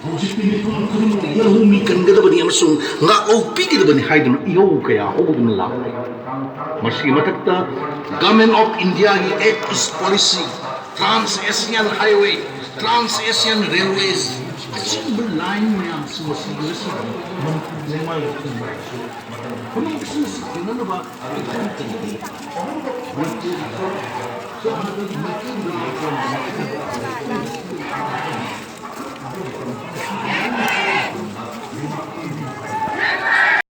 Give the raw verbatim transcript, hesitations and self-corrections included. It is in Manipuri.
ꯍꯧꯖꯤꯛꯇꯤ ꯃꯤꯄꯨꯝ ꯈꯨꯗꯤꯡꯃꯛꯅ ꯌꯦꯜꯍꯧꯃꯤ ꯀꯟꯒꯗꯕꯅꯤ ꯑꯃꯁꯨꯡ ꯉꯥꯛꯍꯧ ꯄꯤꯒꯗꯕꯅꯤ ꯍꯥꯏꯗꯨꯅ ꯏꯍꯧ ꯀꯌꯥ ꯍꯧꯗꯨꯅ ꯂꯥꯛꯂꯤ꯫ ꯃꯁꯤꯒꯤ ꯃꯊꯛꯇ Government of Indiaꯒꯤ Act East Policy, Trans Asian Highway, Trans Asian Railways ꯑꯆꯤꯟꯕ line ꯃꯌꯥꯝꯁꯤꯡ ꯑꯁꯤ ꯉꯁꯤ ꯃꯅꯤꯄꯨꯔ ꯂꯩꯉꯥꯛꯅ ꯄꯨꯝꯅꯃꯛꯁꯤꯡ ꯊꯦꯡꯅꯅꯕ